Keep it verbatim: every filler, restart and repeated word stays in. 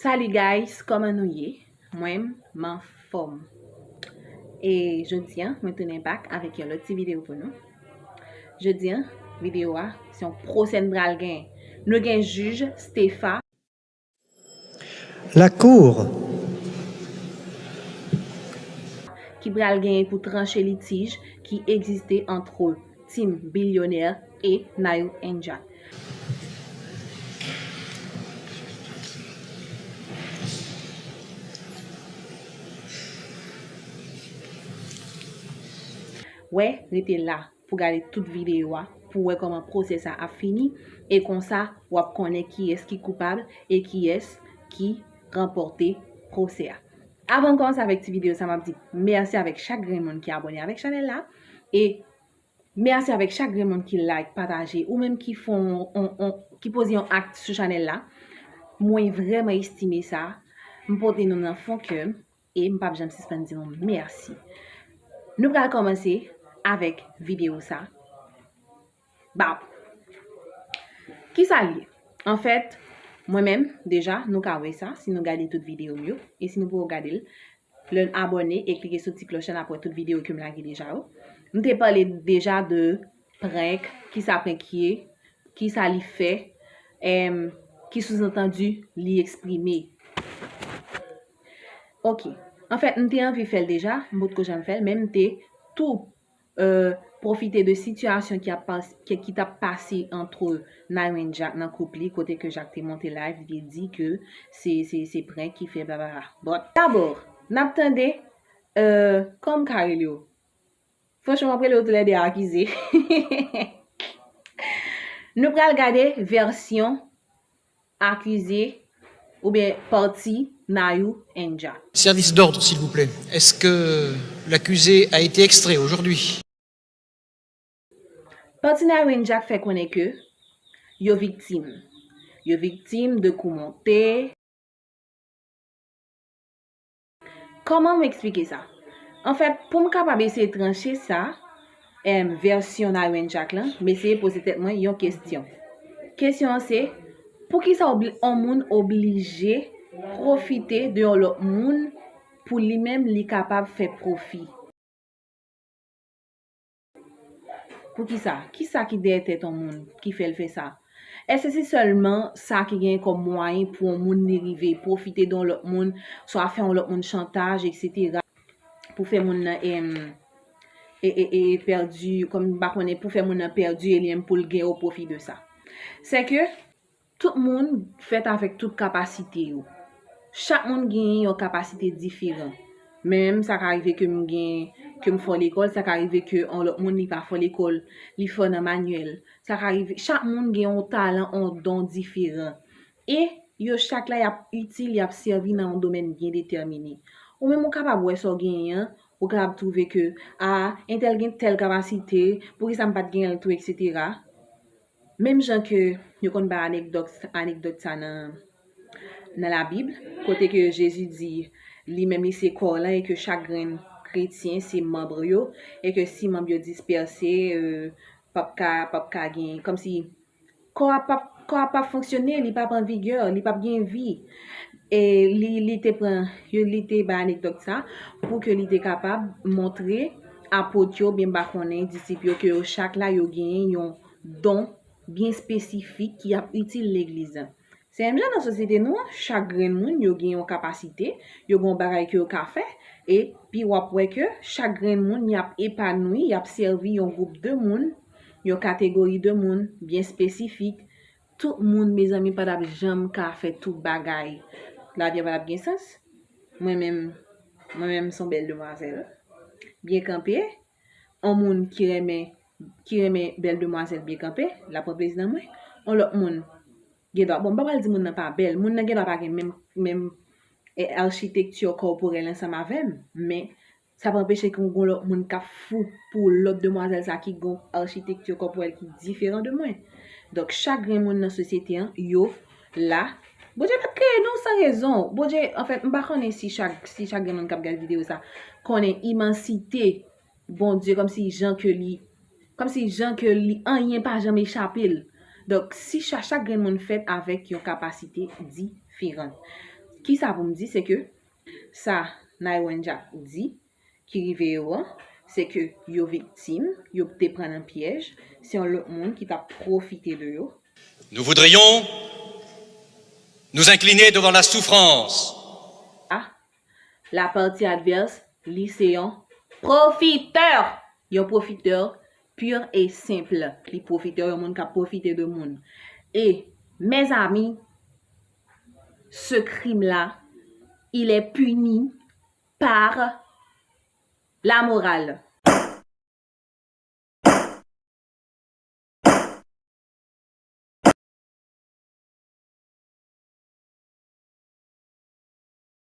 Salut guys, kòman nou ye? Mwen, m anfòm. E jodi a, mwen tounen back avèk yon lòt ti videyo pou nou. Jodi a, videyo a, se yon pwosè n pral gen. Nou gen jij Stefa. La cour. Ki pral genyen pou tranche litij ki egziste antre Team Billionaire e Nayou and Jack. Wè, rete la pou gade tout videyo a, pou wè kòman pwosè sa ap fini, e konsa w ap konnen kiyès ki koupab e kiyès ki ranpòte pwosè a. Avan m kòmanse avèk ti videyo sa, m ap di mèsi avèk chak grenn moun ki abòne avèk chanèl la, e mèsi avèk chak grenn moun ki like, pataje, ou menm ki fè yon, yon, yon, ki poze yon ak sou chanèl la. Mwen vrèman estime sa. M pote nou nan fon kè m. E m p ap janm sispann di nou mèsi. Nou pral kòmanse avèk videyo sa. Bap! Kisa l ye? Anfèt, mwen menm, deja, nou ka wè sa, si nou gade tout videyo m yo, e si nou poko gade l, lè n abòne e klike sou ti klòch la, n ap wè tout videyo ke m lage deja yo. M te pale deja de prank, kisa prank ye, kisa li fè, em, ki souzantandi li eksprime. Ok. Anfèt, m te anvi fè l deja, m potko janm fè l, men m te tou, euh, pwofite de sitiyasyon ki ap pas-, ki, ki t ap pase antre Nayou and Jack nan koup li, kote ke Jack te monte live, li te di ke se, se, se prank ki fè blablabla. But, dabò, n ap tande, euh, kòman m ka rele yo? Franchman, m ap rele yo toulède akize. Nou pral gade vèsyon akize oubyen pati Nayou and Jack. Service d'ordre, s'il vous plaît. Est-ce que l'accusé a été extrait aujourd'hui? Pati Nayou and Jack fè konnen ke yo viktim. Yo viktim de kou monte. Kòman m eksplike sa? Anfèt, pou m kapab eseye tranche sa, em, vèsyon Nayou and Jack lan, m eseye poze tèt mwen yon kesyon. Kesyon an se, poukisa obli-, yon moun oblije pwofite de yon lòt moun pou li menm li kapab fè pwofi? Poukisa? Kisa ki dèyè tèt yon moun ki fè l fè sa? Èske se sèlman sa ki genyen kòm mwayen pou yon moun li rive pwofite de yon lòt moun, swa fè yon lòt moun chantaj, etsetera, pou fè moun nan, em, e, e, e, pèdi, kòm m pa konnen, pou fè moun nan pèdi e li menm pou l gen o pwofi de sa? Sèke tout moun fèt avèk tout kapasite yo. Chak moun genyen yon kapasite diferan. Men menm sa ka rive ke m gen, ke m fò lekòl, sa ka rive ke yon lòt moun li pa fò lekòl, li fò nan manyèl. Sa ka rive, chak moun gen yon talan, yon don diferan. E yo chak la, y ap itil, y ap sèvi nan yon domèn byen detèmine. Ou menm ou kapab wè sa w genyen an, ou kapab twouve ke, a, entèl gen tèl kapasite, poukisa m pa t genyen l tou, etsetera. Menm jan ke yo konn bay anekdòt, anekdòt sa nan, nan Labib, kote ke Jezi di li menm li se kò lan e ke chak grenn kretyen se manm yo, e ke si manm yo dispèse, euh, p ap ka, p ap ka gen, kòmsi kò a p ap, kò a p ap fonksyone, li p ap an vigè, li p ap gen vi. E li, li te pran, yo, li te bay anekdòt sa pou ke li te kapab montre apot yo, oubyen m pa konnen, disip yo, ke yo chak la, yo genyen yon don byen espesifik ki ap itil legliz la. Se menm jan nan sosyete nou an, chak grenn moun, yo gen yon kapasite, yo gen yon bagay ke yo ka fè, epi w ap wè ke chak grenn moun, y ap epanwi, y ap sèvi yon gwoup de moun, yon kategori de moun byen espesifik. Tout moun, mezanmi, pa t ap janm ka fè tout bagay. Lavi a pa t ap gen sans. Mwen menm, mwen menm, se yon bèl demwazèl, byen kanpe. Yon moun ki renmen, ki renmen bèl demwazèl byen kanpe, l ap pran plezi nan mwen. Yon lòt moun, gen dwa, bon, m pa pral di moun nan pa bèl. Moun nan gen dwa pa gen menm, menm, e, achitekti kòporèl ansanm avè m, men sa pa anpeche ke yon lòt moun k ap fou pou lòt demwazèl sa ki gen yon achitekti kòporèl ki diferan de mwen. Donk, chak grenn moun nan sosyete an, yo la. Bondye pa t kreye nou san rezon. Bondye, anfèt, m pa konnen si chak, si chak grenn moun k ap gade videyo sa konnen imansite Bondye, kòmsi jan ke li, kòmsi jan ke li, anyen pa janm echape l. Donk, si cha-, chak grenn moun fèt avèk yon kapasite diferan. Kisa pou m di, se ke sa Naiwen Jack di ki rive yo an, se ke yo viktim, yo te pran nan pyèj, se yon lòt moun ki t ap pwofite de yo. Nous voudrions nous incliner devant la souffrance. Ah, la partie adverse, li se yon pwofitè, yon pwofitè pur et simple. Li pwofitè, yon moun k ap pwofite de moun. E, mezanmi, ce crime-là, il est puni par la morale.